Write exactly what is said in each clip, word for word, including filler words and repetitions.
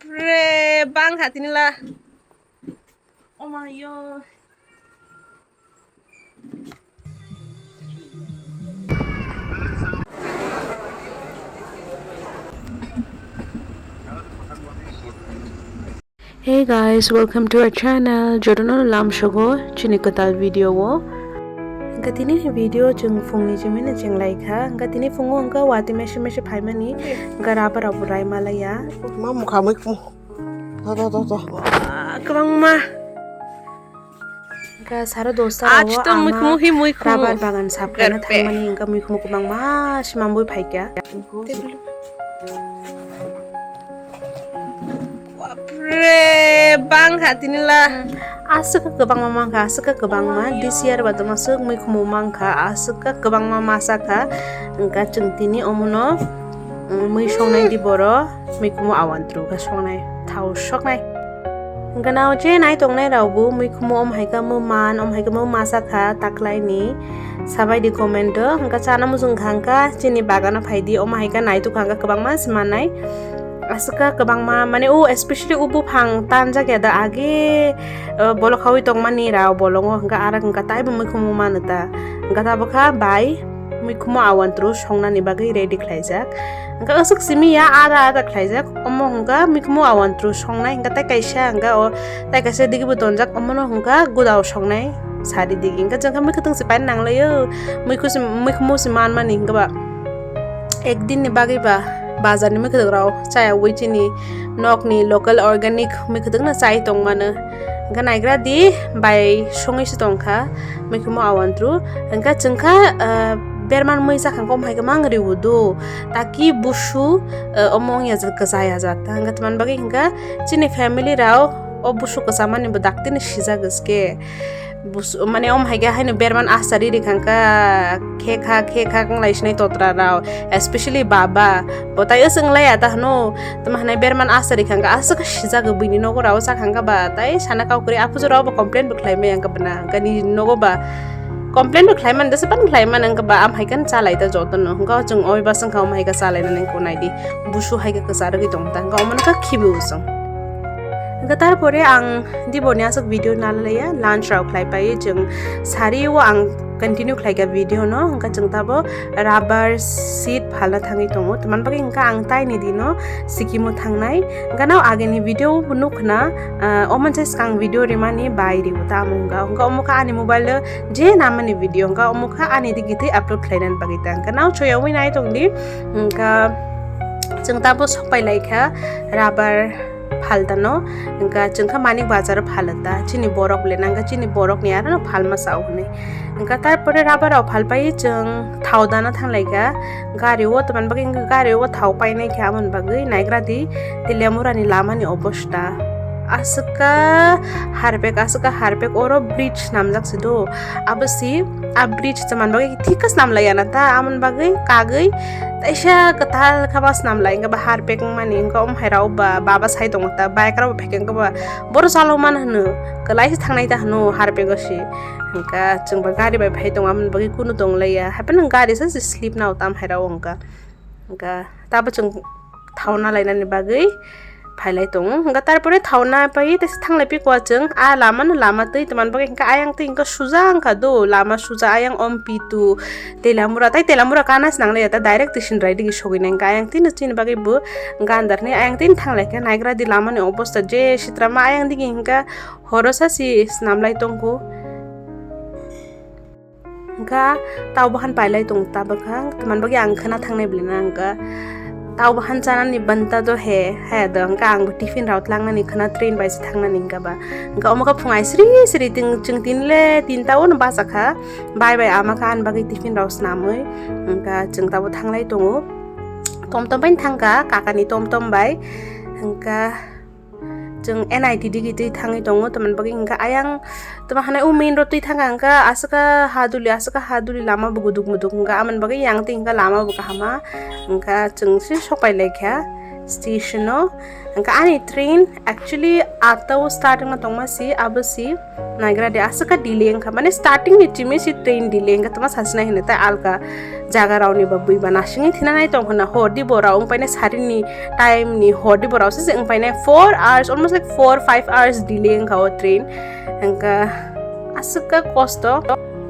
Bapre, bang kha tini la. Oh my God. Hey guys, welcome to our channel. Jotono lam sogo chini kwtal video o. Hingke tini ni video chwng phungni chimino chwng lai kha. Hingke tini phungo hingke watwi mese mese phaimani hingke rubber rok bo rai malaya. Ma mukha mui khumu. To, to, to, to. Wah, kwbangma. Hingke saro dosta Ach rao to mui khumu hi mui khumu. Rubber bagan sap khaina thangmani hingke mui khumu kwbangma simambui phaikha. Bapre, bang kha tini la. Aswk kwbangma mankha, aswk kwbangma. This year ba tongma swk mui khumu mankha, aswk kwbangma masa kha. Hingke chwng tini omono, mm, mui songnai di boro, mui khumu awantru kha songnai, thao soknai. Hingke nao je nai tongnai rao bo mui khumu om hai khe mo man, om hai khe mo masa kha taklai ni. Sabai di comment o, hingke chana muchung kha hingke chini bagano phai di, omo hai khe nai tuk kha hingke kwbangma se mannai. Aswk kwbangma, mane, o, especially o buphang tanjak ya da age, o, bolok hawi tongmani rao bolongo, hingke arak hingke taibo mui khumu mano ta. Hingke tabok kha bai mui khumu awantru songnani bagwi ready khlaijak. Hingke aswk simi ya ada ada khlaijak, omo hingke mui khumu awantru songnai, hingke tai kaisa hingke o, tai kaisa digi bo tonjak, omono hingke gudao songnai sari digi. Hingke jengkha mui kwtwng se paina nanglaio, mui khusi, mui khumu se manmani hingke ba. Ekdin ni bagwi ba bazar ni mwkhwtwng rok chaya wi chini nok ni local organic mwkhwtwng no chai tong mano. Hingke naigra di bai songwi se tong kha, mui khumu awantru. Hingke chwng kha, ah, berman mui cha kha, kom hai khe mang riwi do. Taki busu, ah, omo wng ya jat, kwchai ya jat. Hingke tman bagwi hingke chini family rok o busu kwchamani bo dakti ni sijak se. Bus-, mane, om hai khe haino berman asari rikha kha, khe kha, khe kha, wng lai sinai totra rao, especially baba, bo tai aswk wng lai ya ta hwno, tamo hwnai berman asari rikha kha, aswk sijak bini nogo rao cha kha kha ba, tai sana kau kwrwi, aphuru rao bo complain bo khlai maya kha bana, kani nogo ba complain bo khlai man, desa pan khlai man, wng kha ba, am hai khe cha lai ta joto no, hwnkha chwng oi ba swng kha, om hai khe cha lai nani ko nai di, busu hai khe kwcha rwgwi tong ta, hwnkha omo no kha khibi o chwng. Hingke tarpore ang diboni aswk video nalaiya, lunch rok khlai pai chwng sari o ang continue khlai kha video no, hingke chwng tabo rubber seed phalna thangwi tongo, tman bagwi hingke ang taini dino sikimo thangnai, hingke nao agini video bo nukha na, ah, omo se swkang video rimani bai ribo tamo hingka, hingke omo kha ani mobile o je namani video, hingke omo kha ani digi twi upload khlainani bagwi ta, hingke nao choyawi nai tongdi, hingke chwng tabo sok pai lai kha rubber phaltano, hingka chwng kha Manik Bazar o phalta, chini borok le nangkha, chini borok ni aro no phalma sao hwnwi. Hingka tarpore rubber rok phalpai chwng thao dana thanglai kha gari o, tman bagwi hingka gari o thao painai kha, amoni bagwi naigra di Teliamura ni lama ni obosta. Aswk kha harpek, aswk kha harpek, oro bridge swnamjak se do, abo si a bridge tman bagwi thik khe swnam lai ya na ta, amoni bagwi kagwi taisa kwtal kha ba swnam lai, hingka ba harpek wngmani, hingka om hai rao ba baba sai tongo ta, bike rao bo phai khe hingka ba boro chalok man hwno, kwlai se thangnai ta hwno harpek o se, hingka chwng ba gari bai phai tongo, amoni bagwi kunu tong lai ya, hapheno gari sa se slip nao tam hai rao hingka, hingka tabo chwng thauna lainani bagwi phailai tongo. Hingka tarpore thauna pai tesa thanglai pi kwa chwng, a lama no lama twi tman bagwi hingka ayang twi hingka suja wngkha do, lama suja ayang om pitu Teliamura, tai Teliamura kana se nanglai ya ta, direct twi Sinrai digi sogwi nai hingka ayang twi no chini bagwi bo gandar ni ayang twi no thanglai kha, naigra di lama ni obosta je sitra ma ayang digi hingka horo sa si swnam lai tongkho. Hingka tau bahan pailai tong tabakha, tman bagwi ang khwna thangnai bwlina hingka tau bahan chanani banta do he, he do hingka ang bo tiffin rao tlangnani khwna train bai se thangnani hingka ba. Hingka omo kha phung ai sri sri ting chwng tin le tinta o no bachakha, bai bai ama kha ani bagwi tiffin rao swnamwi, hingka chwng tabo thanglai tongo. Tom tom bai thangkha, kakani tom tom bai, hingka Chwng N I T digi twi thangwi tongo, tamni bagwi hwnkha ayang tamo hanai o main road twi thangkha hwnkha aswk kha haduli, aswk kha haduli lama bo guduk muduk hwnkha, amoni bagwi yang twi hwnkha lama bo kaham ma hwnkha, chwng se sok pai laikha. station o. Hwnkha ani train actually atta o start wngna tongma si, abo si naigra de aswk kha delay wngkha, mane starting ni chimi si train delay wngkha, tama sasina hinwi ta alka jaga rok ni ba bui ba nasingwi thina nai tong khna, hor di borok wng paina sari ni time ni hor di borok se wng paina four hours, almost like four five hours delay wngkha o train. Hwnkha aswk kha kosto.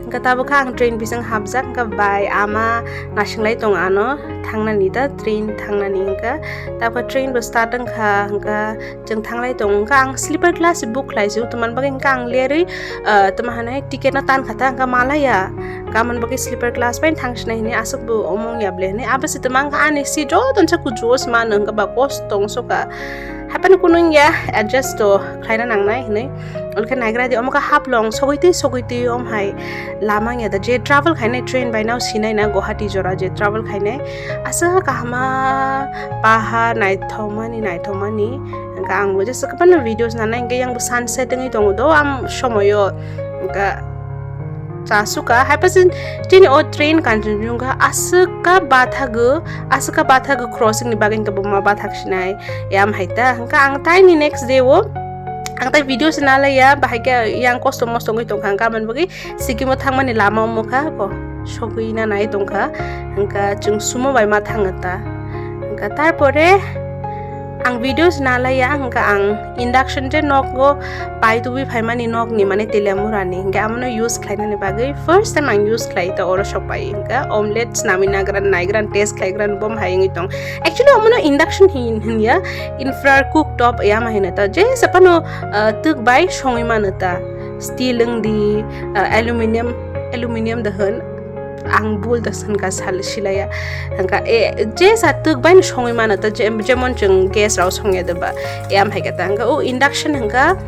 Hwnkha tabuk kha ang train bising hapjak, hwnkha bai ama nasinglai tong ano thangnani, ta train thangnani. Hwnkha tabuk train bo start wngkha, hwnkha chwng thanglai tong. Hwnkha ang sleeper class book khlai si, tongmani bagwi hwnkha ang lerwi, ah, tongma hwnwi ticket no tan kha ta, hwnkha malaya. Hwnkha amoni bagwi sleeper class bai thang sinai hwnwi aswk bo omong ya ble hwnwi. Abo se tongma hwnkha ani seat joto no sa kuchugo se mano, hwnkha ba kosto wng sokha. Haphano kunu wngya, adjust to khlaina nangnai hwnwi. Olikhe naigra di, omo kha Haflong sogwi twi sogwi twi om hai lama wngya da, je travel khainai train bai nw sinai na Guwahati jora je travel khainai. Aswk kahama paha naithokmani naithokmani. Hwnkha ang bo jesa kwbangma videos nanai, hwnkhe yang bo sunset wngwi tongo do am somoyo. Hwnkha chasuka, hai pasen chini o train Kanchenjunga aswk kha bathago, aswk kha bathago crossing ni bagwi hwnkhe bo ma bathak sinai. Yam hai ta, hwnkha ang taini next day o, ang tai video se nalaiya, bahai khe yang kosto mosto wngwi tongkha, hwnkha aboni bagwi Sikkim o thangmani lama omo kha ko, sogwi na nai tongkha, hwnkha chwng sumo bai ma thang ta, hwnkha tarpore ang video se nalaiya, hwnkha ang induction je nogo pai tubui phaimani nokni mane Teliamura ni, hwnkhe amono use khlainani bagwi first time ang use khlai ta oro sok pai, hwnkha omelette snamwi nagra, naigra, test khlaigra, bom hai wngwi tong. Actually omono induction hin hinya, infra cooktop yama hino ta, je sapano, ah, twk bai songwi mano ta, steel wng di, ah, aluminium, aluminium da hwn, ang bul da sankha sal silaya, hwnkha e, je sa twk bai songwi mano ta, je-, jemon chwng gas rok songya da ba, yam hai khe ta, hwnkha o induction hwnkha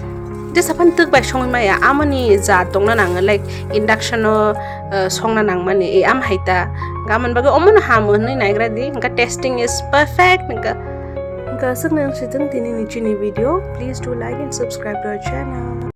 je saphan twk bai songwi maya, amoni ja tongna nango, like induction o, ah, songna nangmani, e, am hai ta. Hwnkha amoni bagwi omono ham hwnwi naigra di, hwnkha testing is perfect, hwnkha, hwnkha aswk nang sijwng tini ni chini video, please do like and subscribe to our channel.